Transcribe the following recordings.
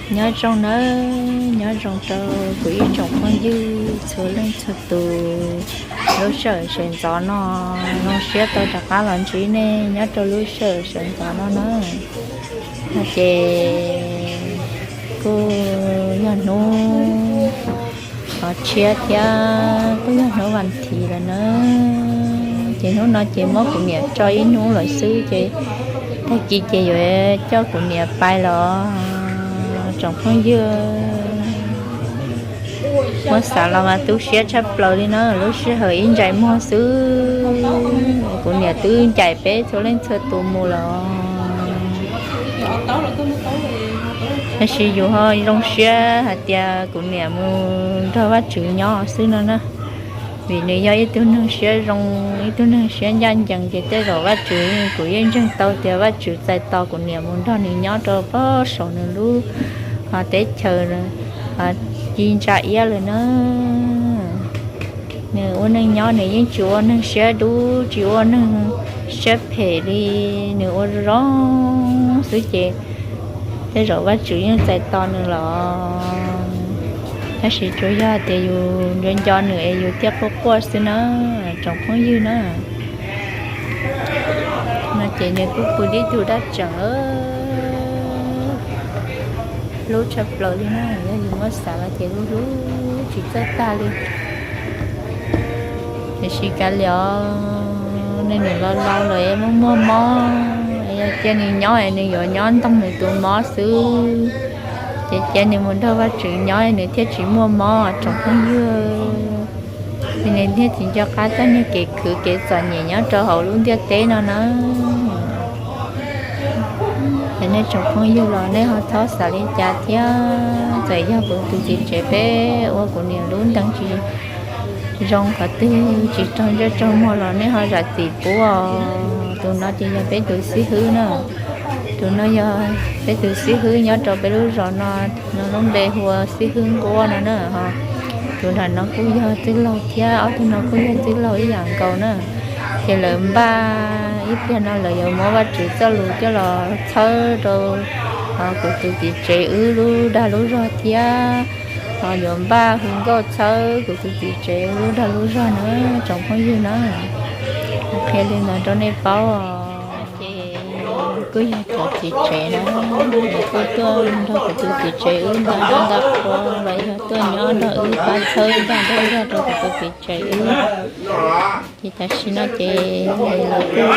Nyob zoo nawb, nyob zoo rau kuv ib tsoom phooj ywg txhua leej txhua tus. Lub sij hawm sawv ntxov no zoo siab tau rov qab los ntsib nej nyob rau lub sij hawm sawv ntxov no na. No ces kuj yog hnub qhov tshiab thiab kuj yog hnub vas thiv lawm na. Ces hnub no ces muab kuv niam tso ib hnub lawm xwb ces tag kis ces yuav coj kuv niam pais los tsoom phooj ywg. Muab xav los mas tu siab tshaj plaws li na, lub sij hawm ib ntsais muag xwb kuv niam twb ncaim peb txhua leej txhua tus mus lawm. Tab sis yus ho zoo siab hais tias kuv niam mus nrog Vajtswv nyob xwb no na. Vim nws yog ib tug neeg siab zoo, ib tug neeg siab ncaj ncees ces tej zaum Vajtswv, kuv yeej ntseeg tau tias Vajtswv txais tos kuv niam mus nrog nws nyob rau pem saum nws lub teb chaws ci ntsa iab lawm na. Nws ua neej nyob nws yeej tsis ua neeg siab dub tsis ua neeg siab phem li, nws ua zoo xwb ces tej zaum Vajtswv yeej txais tos nws los. Tab sis tsuas yog tias yus nco nco nws es yus thiaj quaj quaj xwb na, tsoom phooj ywg na. No ces nws kuj pw tib tug dab tseem hlub tshaj plaws li na, yog yus muab xav los ces hlub hlub tsis txawj tag li. Tiam sis kav liam, nws los laus lawm es muaj muaj mob, yog cia nws nyob es nws yuav nyob ntog nws tus mob xwb. Ces cia nws mus nrog Vajtswv nyob nws thiaj tsis muaj mob tsoom phooj ywg. Ces nws thiaj tsis nco qab txoj niag kev khwv kev txom nyem nyob rau hauv lub ntiaj teb no na. Ces nej tsoom phooj ywg los nej ho txhob xav li cas thiab, txawm yog kuv tus txiv tsev peb ua kuv niam lub ntees tsis zoo qhov twg tsis raug ntsej raug muag los nej ho zam txim pub os. Tus no ces yog peb tus xib hwb na. Tus no yog peb tus xib hwb nyob rau peb lub zos no, no lub npe hu ua xib hwb Nquab no na. Tus nram no kuj yog txwj laug thiab, ob tug no kuj yog txwj laug ib yam nkaus na. Ces lawv npaj ib pliag no lawv yuav muab Vajtswv txoj lus coj los txhawb rau kuv tus txiv tsev wb lub dag lub zog thiab, ho yuav npaj hu nkauj txhawb kuv tus txiv tsev wb lub dag lub zog na, tsoom phooj ywg na. Qhia li ntawd rau nej paub. Ces kuj yog cov txiv tsev na, kuj tuaj nrog kuv tus txiv tsev wb npaj npaj qhua los yog tuaj nyob nrog wb pab txhawb dag dag zog rau kuv tus txiv tsev wb. Ces tam sim no ces lawv kuj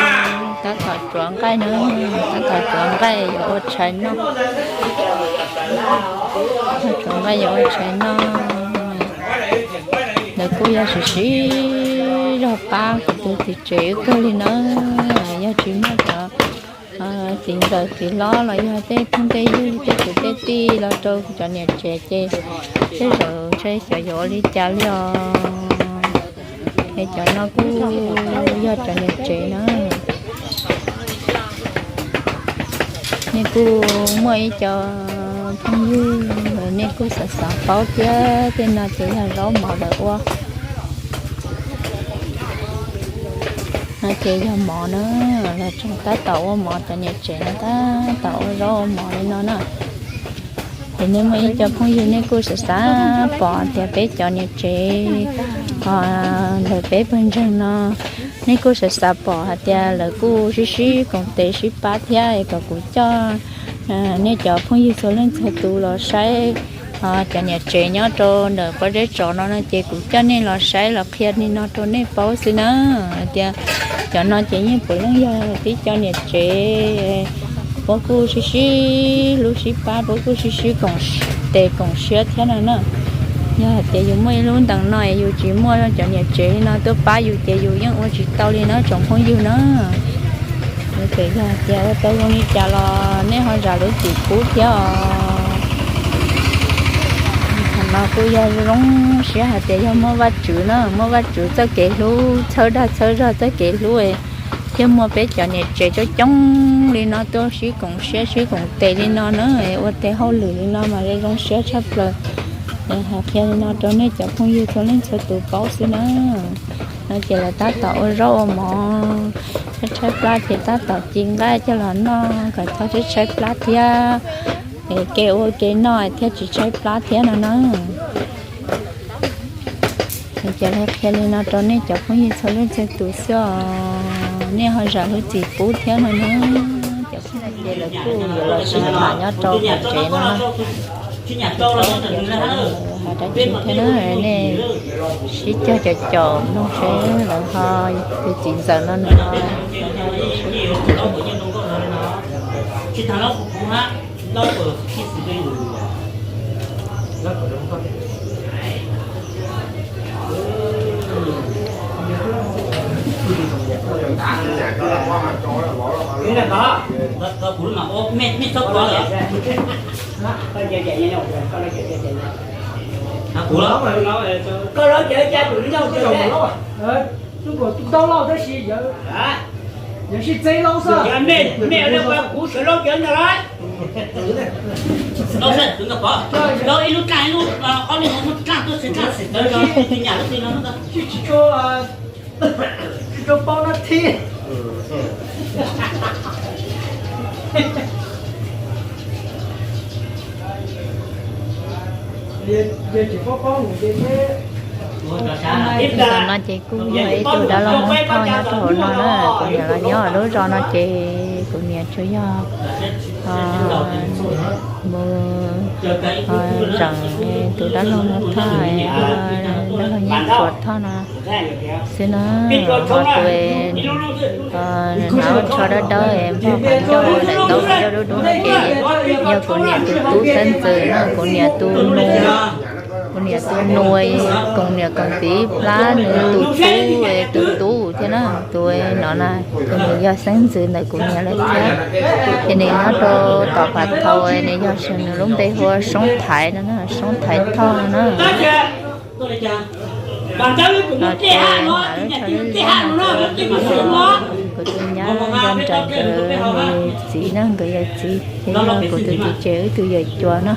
tab tom tsuav nqaij na, tab tom tsuav nqaij yuav ua tshais noj. Tsuav nqaij yuav ua tshais noj. Lawv kuj yog siv siv zog pab kuv tus txiv tsev wb kawg li na. Yog tsis muaj cov txiv ntxawm txiv hlob los yog tej phooj tej ywg tej kwv tej tij los rau cov niam tsev ces tej zaum ntshe xyov yuav ua li cas li os. Es cov no kuj yog cov niam tsev na. Nej kuj muaj ib co phooj ywg, nej kuj xav xav paub thiab, tej no ces yog zaub mov lawv ua. No ces yog mov na, los tseem tab tom ua mov, cov niam tsev no tab tom ua zaub ua mov li no na. Ces nej muaj ib co phooj ywg nej kuj xav xav pom tias peb cov niam tsev ntawm peb pawg ntseeg no, nej kuj xav xav pom hais tias lawv kuj sib sib koom tes sib pab thiab es kom kuv coj nej cov phooj ywg txhua leej txhua tus los saib cov niam tsev nyob rau ntawm pob zeb tsov no no ces kuv coj nej los saib los qhia li no rau nej paub xwb na. Hais tias cov no ces yeej puav leej yog tib co niam tsev, puab kuj sib sib hlub sib pab, puab kuj sib sib koom tes koom siab thiab no na. Yog hais tias yus muaj ib lub ntees no es yus tsis muaj cov niam tsev li no tuaj pab yus ces yus yeej ua tsis tau li na tsoom phooj ywg na. Yog tias ua tau zoo li cas los nej ho zam lub txim pub thiab os. Thaum no kuj yog zoo siab hais tias yog muaj Vajtswv na, muaj Vajtswv txoj kev hlub txhawb dag txhawb zog txoj kev hlub thiaj muaj peb cov niam tsev coob coob li no tuaj sib koom siab sib koom tes li no na, ua tes hauj lwm li no mas zoo zoo siab tshaj plaws. Hais qhia li no rau nej cov phooj ywg txhua leej txhua tus paub xwb na. No ces lawv tab tom ua zaub ua mov, tshaib tshaib plab ces tab tom ci nqaij coj los noj kom txhob tshaib tshaib plab thiab. Kev ua kev noj thiaj tsis tshaib plab thiab no na. Ces los qhia li no rau nej cov phooj ywg txhua leej txhua tus xwb os, nej ho zam lub txim pub thiab no na. Cov phooj ywg ces lawv kuj yuav los sib tham nyob rau hauv tsev no na. Hais dab tsi thiab na, nej sib cog caum caum mloog seb lawv ho tus txiv ntxawm no nws ho Koj lawv cawv ca tus li no, tus ntau lauj tab sis yawg sib txeeb lauj xwb. Yog nej, nej kuv sawv lauj cawv ntag lauj. Lauj, ib lub dlaaj, ib lub, ob lub, lub dlaaj tuaj, tsis dlaaj xwm tawv, tsis nyam lub ti no. Tsis tshua, tsis tshua paub nab thib. Yog tsis paub paub mus ces, tam no ces kuj muaj ib tug dab laug Hmoob Thoj nyob rau hauv no na. Kuv niam los nyob lub zos no ces kuv niam tsuas yog mus zeem tus dab laug Hmoob Thoj, dab laug Nyiaj Tsuas Thoj no xwb na. Ho tus hnav tsho dawb dawb, npog qhov ncauj, daim ntaub qhov ncauj dub dub no ces yog kuv niam tus tub xeeb ntxwv na, kuv niam tus nus, kuv niam tus nus, koos niam koos txiv plab nws tus tub, tus tub thiab na, tus no na, tus nws yog xeeb ntxwv ntawm kuv niam lawm thiab. Ces nws nyob rau tom Phav Thau, nws yog, nws lub npe hu ua Soob Thaiv no na, Soob Thaiv Thoj no na. Los ces hnav lub tsho liab liab no, kuv tus nyab nco nraim nkawd txiv na, nkawd yawm txiv, ces yog kuv tus txiv tsev wb tus yawm cuas na.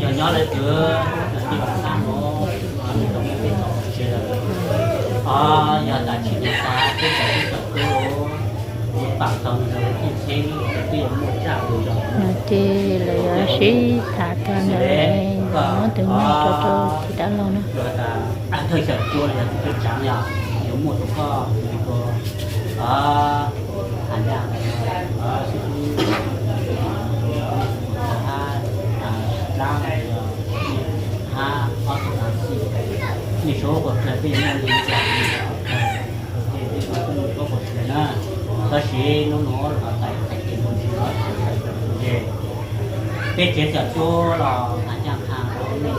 Yog nyob lawv twb tij lam xab no, yog tas tsis nyob tas peb txawm peb txawm kuj pam tau nws los tij txheeb, twb yuav muaj tsaj tus zos no ces lawv yuav sib tham tag ntawd, muab tus me rau rau txiv dab laug no. Thawj xyom cua los yog tus pej tsaav yog yuav muaj tus koj tus, o, has ncaj, sib tub, hab, dlaab, hab ob tug xib, nej suav huab puas kawg peb yuav muaj li cas, ces peb yuav muaj suav huab puas kawg na. Tab sis hnub no los tais tais ces mus tsis los, peb tsev xyom cua los has ncaj qha rau nej,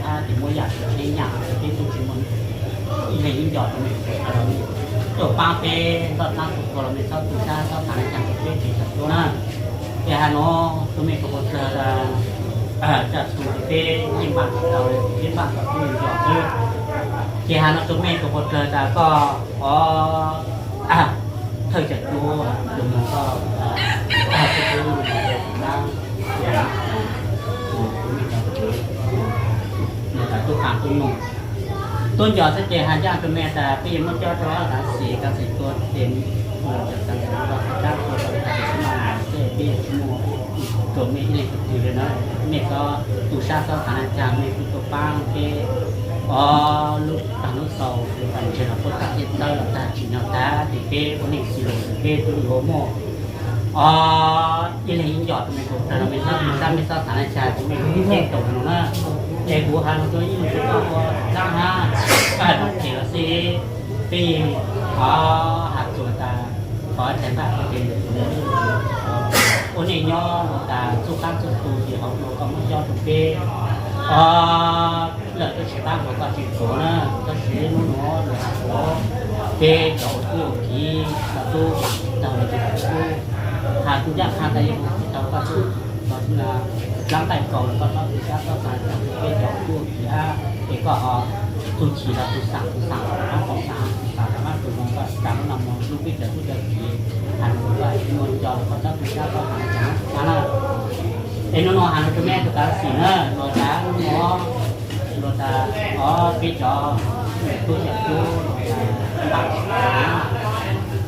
hab ces muab yam tsis tsheb nyam, peb tub tsis muaj ib leeg ib ncos rau mej, tuaj paab peb txhob txhab txhua txhua los mej txhob tu sab txhob txhav le caag rau peb tsev xyom cua na. Ces has no tus mej tus puas kawg tas, tsaj xu peb yeej npaaj tsis tau, peb npaaj tau peb ncos xwb. Ces has no tus mej tus puas kawg tas koj, o, thawj xyom cua, tus moog koj, tub tub, nws tas tub qaa tub noog, tub ncos xwb ces has ncaj rau mej tas peb yuav muab cob rau ob taav xim, taav xim tua ces, taav xim tua rau taav xim no ces peb yuav tsis muaj rau mej ib leeg tug twg le na. Mej txhob tu sab txhob txhav le caag, mej kuj tuaj paab peb, o, lub taag lub xaus, tes tas ntses los puab tag, tej tawb los tag, tsim nyog tag ces peb ua neej xwb los peb tub yuav muaj, o, ib leeg ib ncos rau mej tus kawg no, mej txhob tu sab mej txhob txhav le caag, tus mej tus tub teb tau no na. Es kuv has lug rua ib lug rua koj ua dlaab hab, koj has lug ces los xij, peb, o, has txuas tas, qhov chaw npaj qhov chaw, ua neej nyob lug tas txuj qaab txuj tu ces hauv no koj muab cob rau peb, o, lawm tab sis qaab hluas koj tsis txuas na, tab sis hnub no lawm has txuas, peb cov ua tub ua kiv los tub maam tsis tau, tub has tub ncaj qha tas yeej tsis tau koj tub, dlaab taij kaus los koj txhob tu sab txhob txhav le caag, peb cov ua tub ua kiv hab, es koj ho Tus chim los tus xam, tus xam rov qab tus xam, tus xam rov qab tus zoo, koj tsis tas lub no mus hlub peb cov tub cov kiv, has lus koj ua nco koj txhob tu sab txhob xav li cas na. Es hnub no has lus rau meb tus kav xim na, luag tas hnub no, luag tas, o, peb cov tub cov cub, luag tas npam,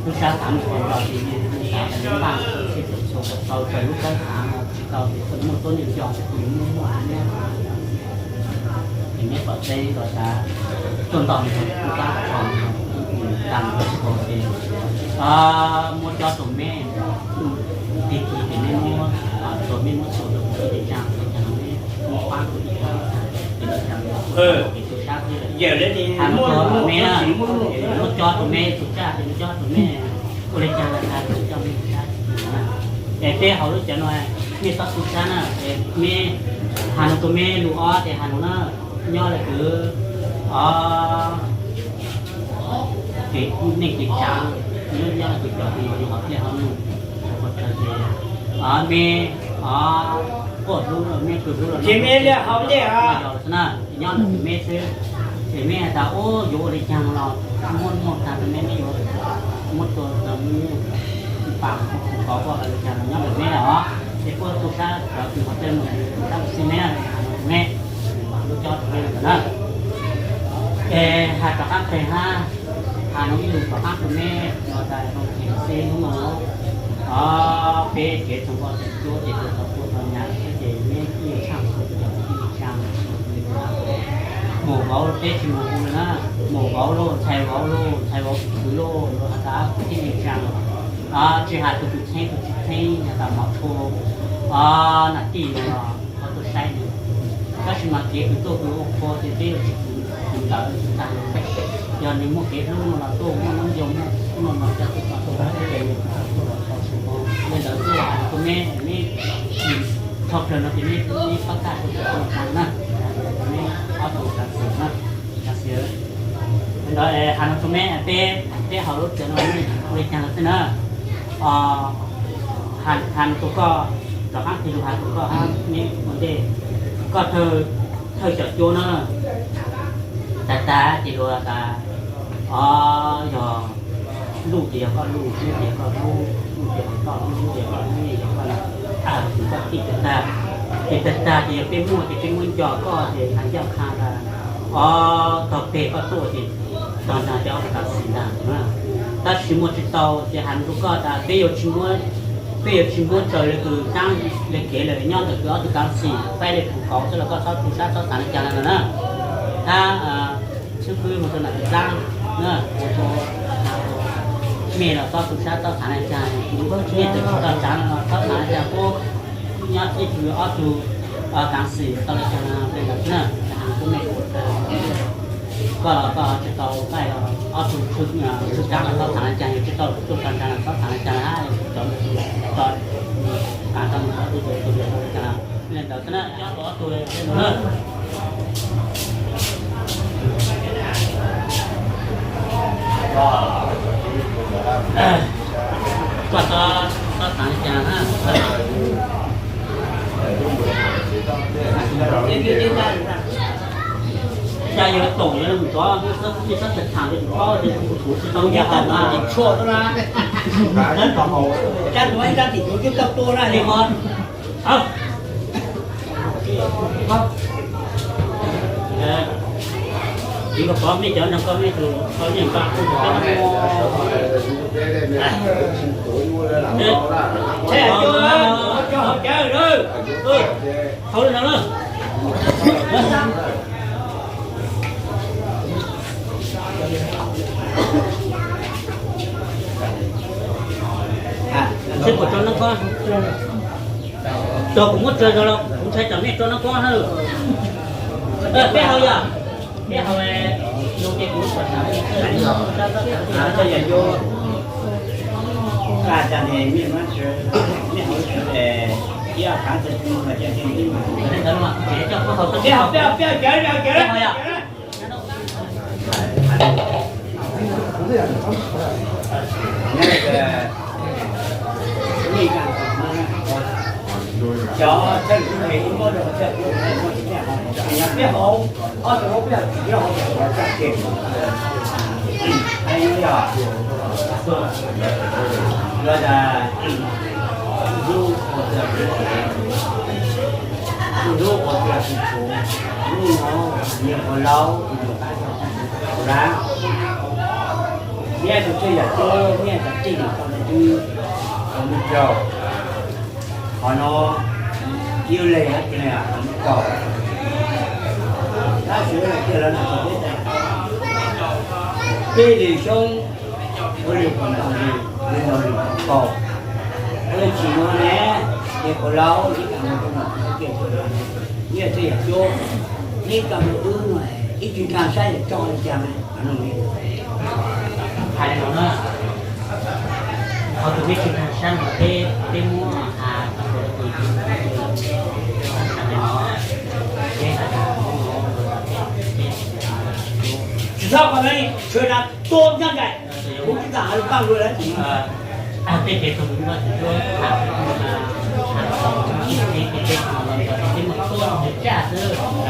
tub sab xav mus ua nco ces nws xav npam, txhij txhua txhua tau raws lub sab xav no tsis tau ces muaj tuab neeg nco ces kuv yuav muaj muaj neb. Ces neb pom teb los tas tuaj nto mus kuv pab tso mus tas mus tsis tau ces muab cob rau meb, tig tig ces meb muab, rau meb muab txhua rau kuv ua li cas ua li cas no meb muab pab kuv ib qho li cas ces li cas ces tu sab xwb. Has lus rau meb na, muab cob rau meb, tus tsaj ces muab cob rau meb, ua li cas los tas kuv coj meb tu sab. Es peb hauv lub cov no, mej txhob tu sab na, es meb has lus rau meb lus ob ces has lus na, nyob lawm kwv o, kev neej kev tsav, nyob nyob lawm kwv cov tus no yog hauv dlej hauv num, ua rau ces o meb o quaj hlub meb pw hlub los ces meb li hauv dlej os yog xwb na, nyob lawm kwv meb xwb. Ces meb has tas ub yuav ua li cas no los muab muab tag rau meb, meb yuav muab tua rau meb, pas kuv kov koj hais li cas los nyob lawm meb os. Ces kuj tu sab cov kws qhov tej mus tu sab xwb meb na, meb lub cob rau meb lawm na. Es has rov qab pem hab, has no ib lus rov qab rau meb no tas zoo ces xwb hnub no, o, peb kev txoos npoj txoos cuab ces txaus txaus kuj txaus nyav xwb ces meb ib tshaj txhua cov kwv tij neej tsa, mus vauv teb tsis mus hu lawm na, mus vauv lauj, ntxhais vauv lauj, ntxhais vauv kwv lauj, luag has tas kwv tij neej tsa, tsis has tus kwv txheeb tus tsis txheeb, has tas mov tshua, nam tij los ho tuaj saib li. Tab sis mas kev kws tuaj kws ua qhua ces peb yuav tsis kws ntawd tag. Yog nws muaj kev hlub no los tuaj, muaj hnub nyoog muaj hnub no no coj tuaj txog tuaj, li ntawd xwb los has rau meb, meb txog plaws no ces meb, meb pab kaj rau cov neej tsa na, meb ob tug kav xwm na, kav xwm. Li ntawd has no rau meb, peb, peb hauv lub tsev no ua li cas los xwb na. Has, has rau koj, rov qab tig lus has rau koj hab, neb ua ntej, koj thawj, thawj cov cuab na, tag tag ces luag tas, o, yog luj ces yog koj luj, hlub ces yog koj hlub, hlub ces yog koj hlub, hlub ces yog koj hlub, yog koj, koj tij tag tag, ces tag tag ces yog peb muaj ces peb muab nco koj ces has ncaj qha tas, o, tog peg koj tuaj ces tog nrag ces ob tug kav xwm ntag. Tab sis muaj tsis tau ces has rau koj tas peb yuav tsis muab, peb yuav tsis muab raws li kws kaab li kev lawm, nyob ntawm kws ob tug kav xwm faib li kws kauv xwb los koj txhob tu sab txhob xav li cas li no na. Hab xib fwb hu rau nam tus dlaab, hu rau mej los txhob tu sab txhob xav li cas, mej txawm tsis tau tsav no los txhob xav li cas, puab nyob txij kws ob tug kav xwm tau li cas li ntawd na, has rau mej ua koj los koj tsis tau, koj ob tug tshwj kaab los txhob xav li cas, yog tsis tau tuaj tsav nrad los txhob xav li cas, cov, cov, tau mus ob tug tus li cas li ntawd xwb na, cov ob tug na. Koj txhob, txhob xav li cas na. Cas yog toom yog mus tov, txhob txhob tham li tus paub li tus kuv tsis tau nyiam hais na. Cas tus ib rab tim kuv twb tau tua na li ho. Tsis koj pov mej cov nrog koj mej tus koj yeej npaj kuj tus koj. Hauv li no na. Seb puas tso nab kob. Tso kuv muab tso zoo los kuv ntshai tsam mej tso nab kob na. Peb hau yog, peb hau zoo ces kuv, peb hau, peb hau, peb hau, peb hau yog. Nyob peb hauv, ob tug hauv peb hauv tsis nyob hauv tsev, hais yog, yog tas tus hlub ua txij tus txiv, tus hlub ua txij tus txiv, hnub no niam qhuav laus, tus hlub qab txog tus hlub qab, niaj tus twg yam cuab, niaj tus twg yam tau tus twg, tau mus rau. Qhov no yus le hab tias qhov no kaum, tab sis lawv tias lawv no txog peb tas, peb li xyoob ua li qhov ntau li, li ntau li qhov kaum, ua li tsis muaj ne, ces qhov laus ib kas mus rau no, ib yam twg yam cuab, ib kas mus wb no, ib tsis nkag sab yam tso li cas mas no li. Hais li no na, qhov tus peb tsis nkag sab no peb, peb muab a, tsis txhob kom nws tshuav na, tua nyob nraim, kuv tsis kam hais lus paj lug lawm. Peb ces tus mus ua tus cuab, peb tus mus ua tus cuab, peb mus tua tus tsaj xwb.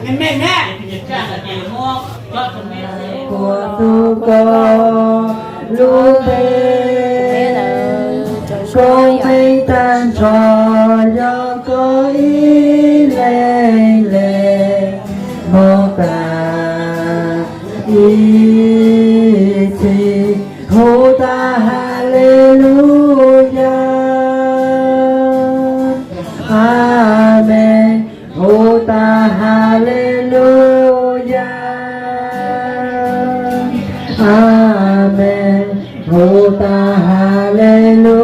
Me me me, tus tsaj no ces muab coj tus me xwb. Ua tus koj lub npe, koob meej tag nrho yog koj ib leeg leeg, mob tas ib txhis, hu tas Haleluyas, Amees, hu tas Haleluyas, Amees, hu tas Haleluyas.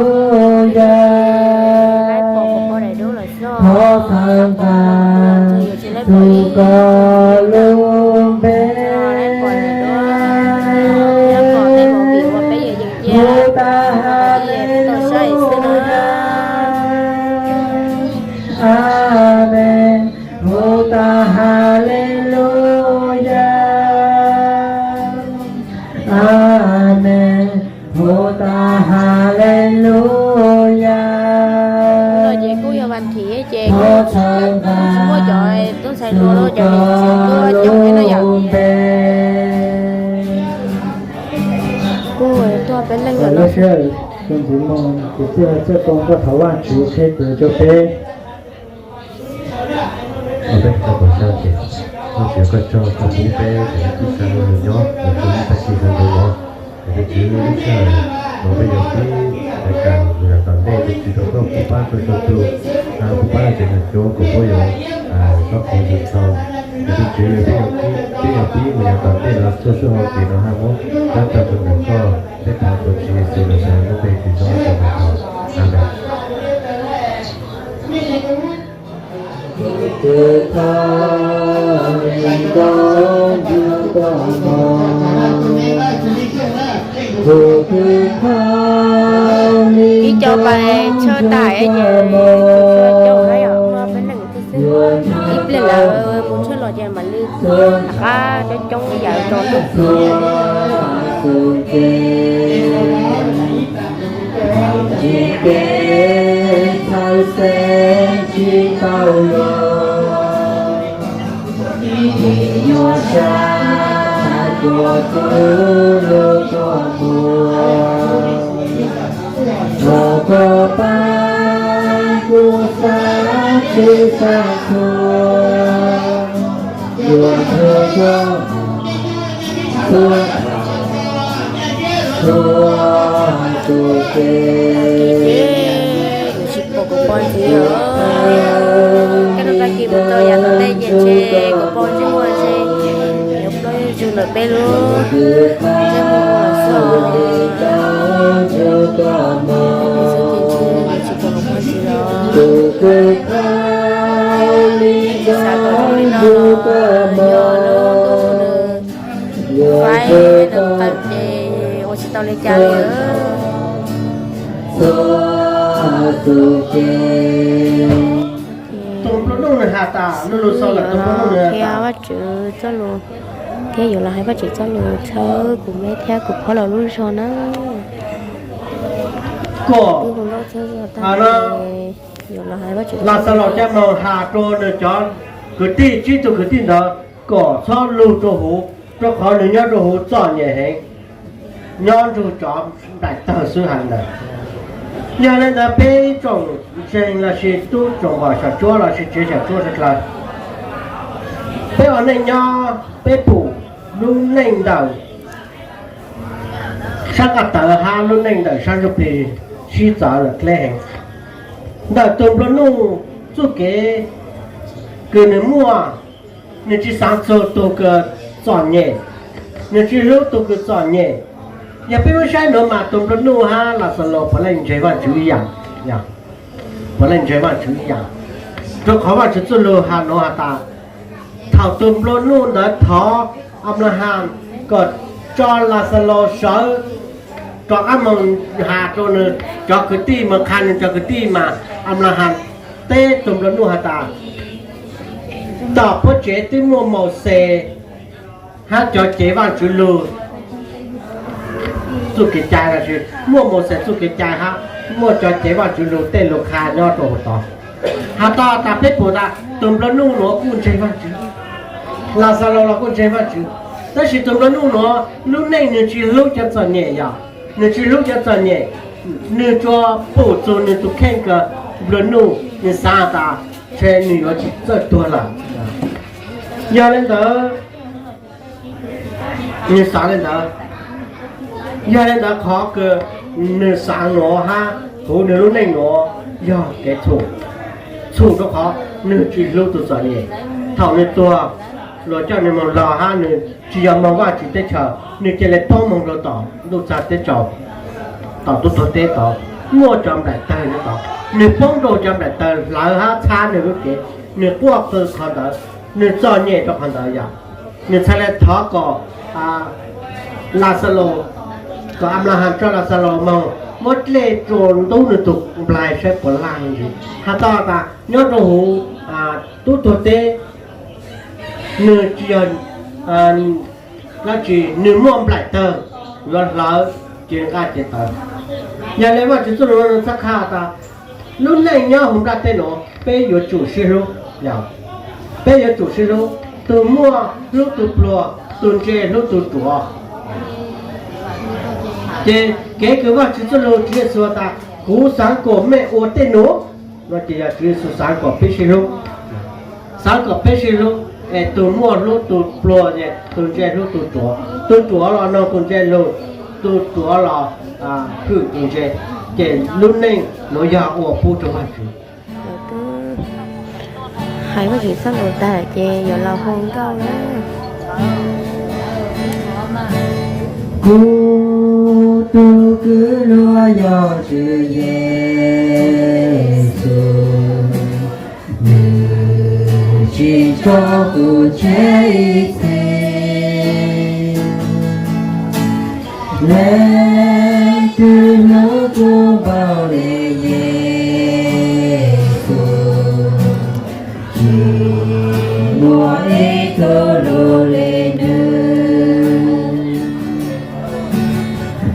Thov txhawb nqa tus koj lub npe, hu tas Haleluyas, Amees, hu tas Haleluyas, Amees, hu tas Haleluyas. Ces kuj yog vas thiv ces kuj tsis muaj cov tub ntxhais hluas los cov niam txiv tuaj caum no yom. Kuj tuaj peb leeg lawm no. Lub sij hawm txog ntxiv no ces kuj yog txoj koo koj thov Vajtswv qhia kev rau peb. Ua peb tau pom xyov ces Vajtswv koj tso koj pub peb cov tub sawv daws nyob los txog ib tag kis sawv ntxov no, ces tus Tswv lub sij hawm no peb yuav pib ua kam mus yav tom ntej, tus Tswv thov koj pub pab rau txhua tus, pub pab cov niam cuab kom puab yuav koj qhov tus txog, ces tus Tswv peb yuav pib mus yav tom ntej los txhua txhua hauv kev no hab muab rau tus ntawm koj. Peb thov tuav Tswv Yexus lub npe kws zoo rau ntawm no. Amees. Ib co pais tshawb tas ces kuv tsuas caum na yom, muaj peb leeg thiab xwb. Ib pliag lawv mus tshawb los ces mam li rov qab coob coob yam rau lub. Tsis kev txhawj xeeb tsis tau luag, vim nyuaj sab tuav kuv lub kua muag. Thov koj pab kuv xav txhij xav txhua, yuav nrog koj mus txhua txhua tus kev. Kuv tsis pom kuv pog ntxiv os. Koj rau tag kis mus txog yav tom ntej ces ntshe kuv pog ntsej muag ntshe yuav ploj zuj zus ntawm peb lub ntsej muag los xwb os. Kuv tsis pom kuv pog ntxiv os. Kuv xav kom zoo li no los yog lub ntuj nws faib nws qees ces ua tsis tau li cas li. Qhia Vajtswv txoj lus thiab yuav los hais Vajtswv txoj lus txhawb kuv me thiab kuv pog los lub zog na. Kuv hu nkauj txhawb zog tag, yuav los hais Vajtswv txoj lus. Los xav los caj moog has rua nws cov kwv tij, tsib tug kwv tij ntawd kom txhob lug rau huv, rau qhov nws nyob rau huv txom nyem heev, nyob nrug cov nplaim tawg xwb hais ntawd. Yog le ntawd peb tsoom ntseeg lossis tub tsoom pom xyom tsuab lossis tsev xyom tsuab sawv dlawg, peb ua neej nyob peb pum lub neej ntawm sab qab tawv hab lub neej ntawm sab ntsuj plig sib txawv lawm dleb heev. Ntawm tus nplua nuj txuj kev kws nws muaj, nws tsis xaav txug tug kws txom nyem, nws tsis hlub tug kws txom nyem. Yog peb muab saib nuav mas tus nplua nuj hab Laxalus puav leej ntseeg Vaajtswv ib yaam, puav leej ntseeg Vaajtswv ib yaam. Rua qhov Vaajtswv txuj lug has nuav has tas, thaum tus nplua nuj ntawd thov Anplahas kom tso Laxalus sawv rov qab moog has rua nws cov kwv tij, moog qha nws cov kwv tij mas Anplahas teb tus nplua nuj has tas, tom puab tsev twb muaj Mauxes hab cov cev Vaajtswv lug txuj kev cai lossis muaj Mauxes txuj kev cai hab muaj cov cev Vaajtswv lug tej lug qha nyob rua huv tod. Has tas tas peb pum tas tus nplua nuj nuav kuj ntseeg Vaajtswv, Laxalus los kuj ntseeg Vaajtswv, tab sis tus nplua nuj nuav lub neej nws tsis hlub cov txom nyem, yog nws tsis hlub cov txom nyem, nws tsuas pum txug nws tus kheej kws nplua nuj, nws xaav tas ntshe nws yuav tsis txawj tuag lawm. Yog le ntawd, nws xaav le ntawd, yog le ntawd qhov kws nws xaav nuav hab huv nws lub neej nuav yog kev txhum, txhum rua qhov nws tsis hlub tus txom nyem. Thaum nws tuag, luag coj nws moog lug hab nws tsis yog moog Vaajtswv teb chaws, nws ca le poob moog rua tom ntuj txag teb tsaus, tom tub tuag teb tod, muaj cov nplaim tawg nyob tod, nws poob rua cov nplaim tawg hlawv hab txhab nws lub cev, nws quaj qw qhov ntawd, nws txom nyem rua qhov ntawd yog nws txhad le thov kom Laxalus, kom Anplahas tso Laxalus moog muab dlej rua ntub nws tug nplais saib puas laj ntsis. Has tas tas nyob rua huv tub tuag teb, nws tsis yog dlaab tsi, nws muaj nplaim tawg yuav hlawv cev nqaj cev tawv. Yog le Vaajtswv txuj lug nuav txhad qha tas lub neej nyob huv nplaj teb nuav peb yuav tsum sib hlub, peb yuav tsum sib hlub, tug muaj hlub tug pluag, tug ntse hlub tug ruam. Ces kev kws Vaajtswv txuj lug Tswv Yexus tas kuv xaav kom mej ua tej nuav, no ces yog Tswv Yexus xaav kom peb sib hlub, xaav kom peb sib hlub, es tug muaj hlub tug pluag, tug ntse hlub tug ruam, tug ruam los noog tug ntse lug, tug ruam los hwm tug ntse, ces lub neej nuav yog ua pub rua Vaajtswv. Hais Vaajtswv txoj lus tag ces yuav los hu nkauj na. Kuv tug kwv hluas yog Tswv Yexus, nws tsis tso kuv tseg ib txhis. Leej twg hlub kuv npaum li Yexus, tsis muaj ib tug lug li nws.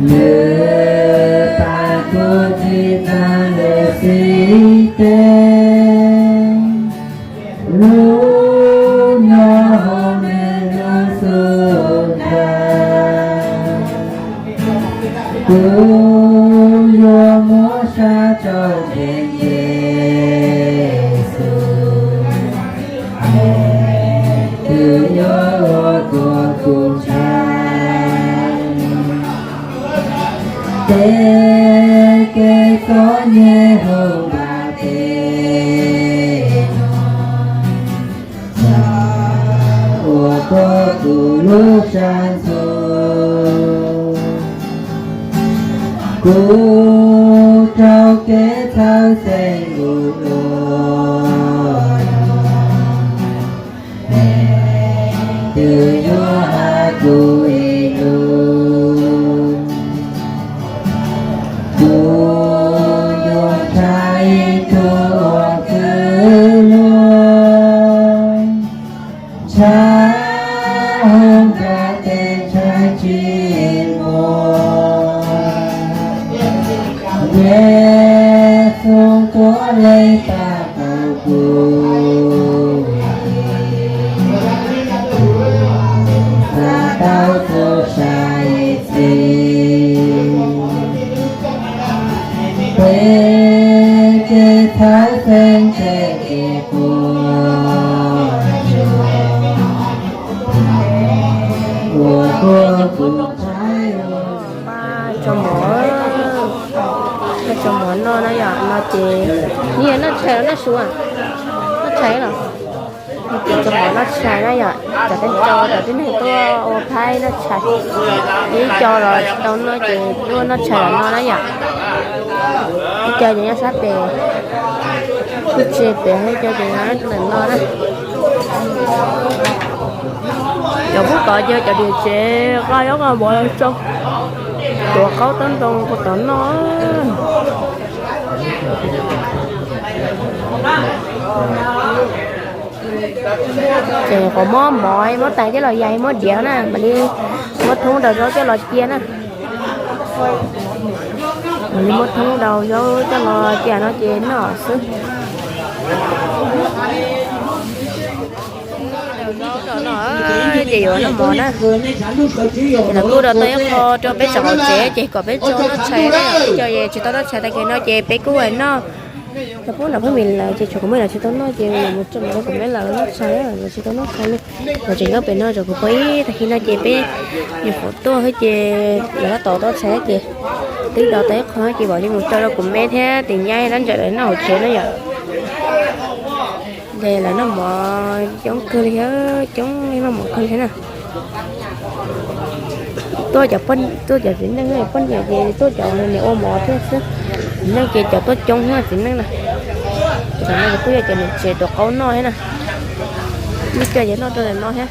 Nws pab kuv txhim tag lub xib teg, lub nyob huv nws lub xub ntiag. Kuv yuav muab sab tso tseg Yexus, leej twg yuav ua koj tus ntseeg. Peb kev txom nyem huv nplaj teb no, xav ua koj tus lub tsab ntxuv. Kuv raug kev txhawj xeeb lug dua, leej twg yuav has kuv ib lug. Kuv yuav nrhiav ib tug ua kwv hluas, nrhiav huv nrhiav teb nrhiav tsis muaj. Yexus tuav leej tag tau kuv, Tso mov, tso mov noj na yom, no ces nws yog noj tshais los noj su? Noj tshais los? Ces tso mov noj tshais na yom, cov tib neeg tuaj ua phaib noj tshais, ib co los tsis tau noj ces tuaj noj tshais los no na yom. Ib co ces nyob sab pem, ib tse pem, ib co ces nyob ntawm no na. Cov pub tod ces cov niam tsev nqa zaub nqa mov los tso, tuav qaub tuav ntoo rau tod noj. Ces qhov muab mov muab tais coj los yais muab diav na mam li muab thoob daus zaub coj los cia na. Mam li muab thoob daus zaub coj los cia no ces noj xwb. Ces yuav noj mov na. Ces lawv kuj rau tau ib qho rau peb tsoom hauv tsev ces kom peb tso noj tshais na. Ib co tsis tau noj tshais tag kis no ces peb kuj noj. Cov pub nram phooj ywg lawv ces tshuav kuv muaj lawv tsis tau noj ces mus tso mov rau kuv me lawv noj tshais, lawv tsis tau noj tshais li. Lawv tseem nyob pem no, tshuav kuv pog ib tag kis no ces peb nyuam qhuav tuaj thiab ces lawv tab tom tau tshais ces twb do tau ib qho ces mam li mus tso rau kuv me thiab tus nyab lab ntsawm lawv noj hauv tsev na yom. Ces lawv noj mov coob kawg li thiab, coob noj mov kawg li thiab na. Tuaj cov, tuaj cov txiv neej, poj niam ces tuaj cov niam ua mov thiab xwb. Txiv neej ces cov tuaj coob thiab txiv neej na. Cov no kuj yog cov niam tsev tuav qaub noj thiab na. Ib co ces noj rau ntawm no thiab.